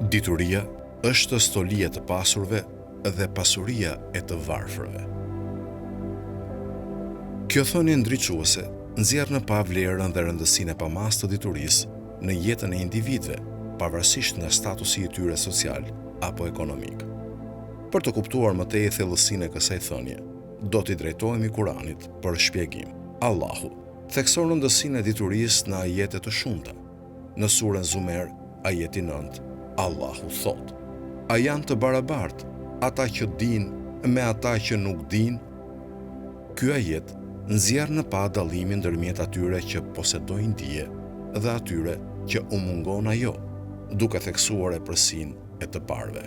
Dituria është stolia e të pasurve dhe pasuria e të varfërve. Kjo thënie ndriçuese nxjerr në pah vlerën dhe rëndësinë e pamasë të diturisë në jetën e individëve, pavarësisht nga statusi i tyre social apo ekonomik. Për të kuptuar më tej thellësinë e kësaj thënie, do t'i drejtohemi Kuranit për shpjegim. Allahu thekson rëndësinë e diturisë në ajete të shumta. Në suren Zumer, ajeti 9, Allahu thotë: A janë të barabartë ata që dinë me ata që nuk dinë? Ky ajet nxjerr në pah dallimin ndërmjet atyre që posedojnë dije dhe atyre që u mungon ajo, duke theksuar epërsinë e të parëve.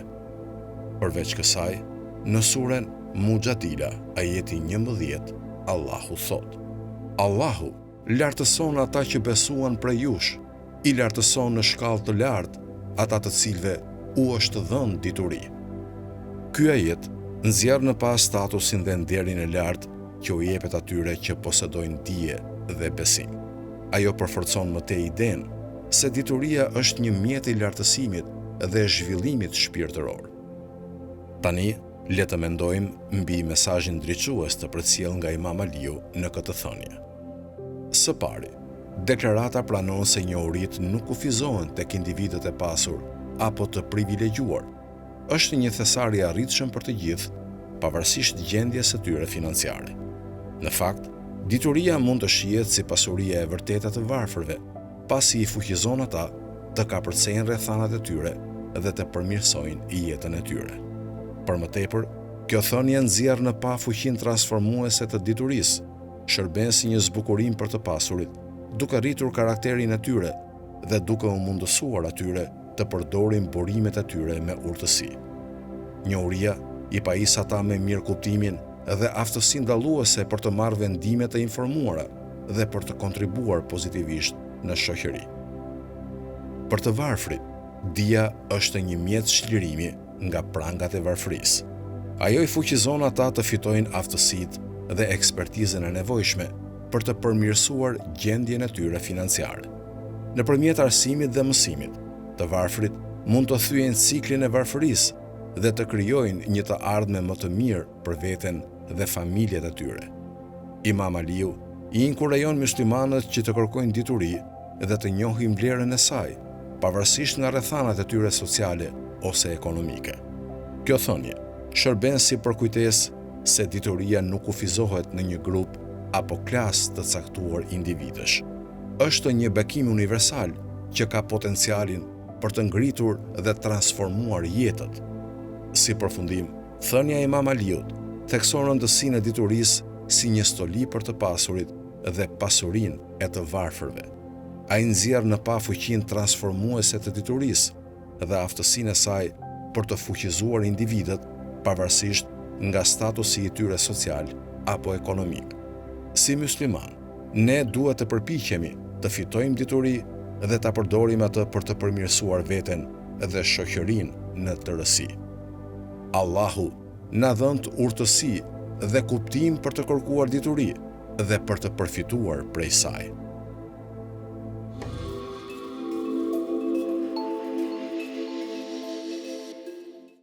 Përveç kësaj, në suren Muxhadila, ajeti 11, Allahu thotë: Allahu lartëson ata që besuan prej jush, i lartëson në shkallë të lartë ata të cilëve u është dhënë dituri. Ky ajet nxjerr në pah statusin dhe nderin e lartë që u jepet atyre që posedojnë dije dhe besim. Ajo përforcon më tej idenë se dituria është një mjet i lartësimit dhe zhvillimit shpirtëror. Tani, le të mendojmë mbi mesazhin ndriçues të përcjellë nga Imam Aliu në këtë thënie. Së pari, deklarata pranon se njohuritë nuk kufizohen tek individët e pasur apo të privilegjuar. Është një thesar i arritshëm për të gjithë, pavarësisht gjendjes së tyre financiare. Në fakt, dituria mund të shihet si pasuria e vërtetë e të varfërve, pasi i fuqizon ata të kapërcejnë rrethanat e tyre dhe të përmirësojnë jetën e tyre. Për më tepër, kjo thënie nxjerr në pah fuqinë transformuese të diturisë, shërben si një zbukurim për të pasurit, duke rritur karakterin e tyre dhe duke u mundësuar atyre të përdorin burimet e tyre me urtësi. Njohuria i pajis ata me mirëkuptimin dhe aftësinë dalluese për të marrë vendime të informuara dhe për të kontribuar pozitivisht në shoqëri. Për të varfrit, dija është një mjet çlirimi nga prangat e varfërisë. Ajo i fuqizon ata të fitojnë aftësitë dhe ekspertizën e nevojshme për të përmirësuar gjendjen e tyre financiare. Nëpërmjet arsimit dhe mësimit, të varfrit mund të thyejnë ciklin e varfërisë dhe të krijojnë një të ardhme më të mirë për veten dhe familjet e tyre. Imam Aliu i inkurajon myslimanët që të kërkojnë dituri dhe të njohin vlerën e saj, pavarësisht nga rrethanat e tyre sociale ose ekonomike. Kjo thënie shërben si përkujtesë se dituria nuk kufizohet në një grup apo klasë të caktuar individësh. Është një bekim universal që ka potencialin për të ngritur dhe transformuar jetët. Si përfundim, Thënia e Imam Aliut thekson rëndësinë e diturisë si një stoli për të pasurit dhe pasurinë e të varfërve. Ai nxjerr në pah fuqinë transformuese të diturisë dhe aftësinë e saj për të fuqizuar individët pavarësisht nga statusi i tyre social apo ekonomik. Si myslimanë, ne duhet të përpiqemi të fitojmë dituri dhe ta përdorim atë për të përmirësuar veten dhe shoqërinë në tërësi. Allahu na dhëntë urtësi dhe kuptim për të kërkuar dituri dhe për të përfituar prej saj.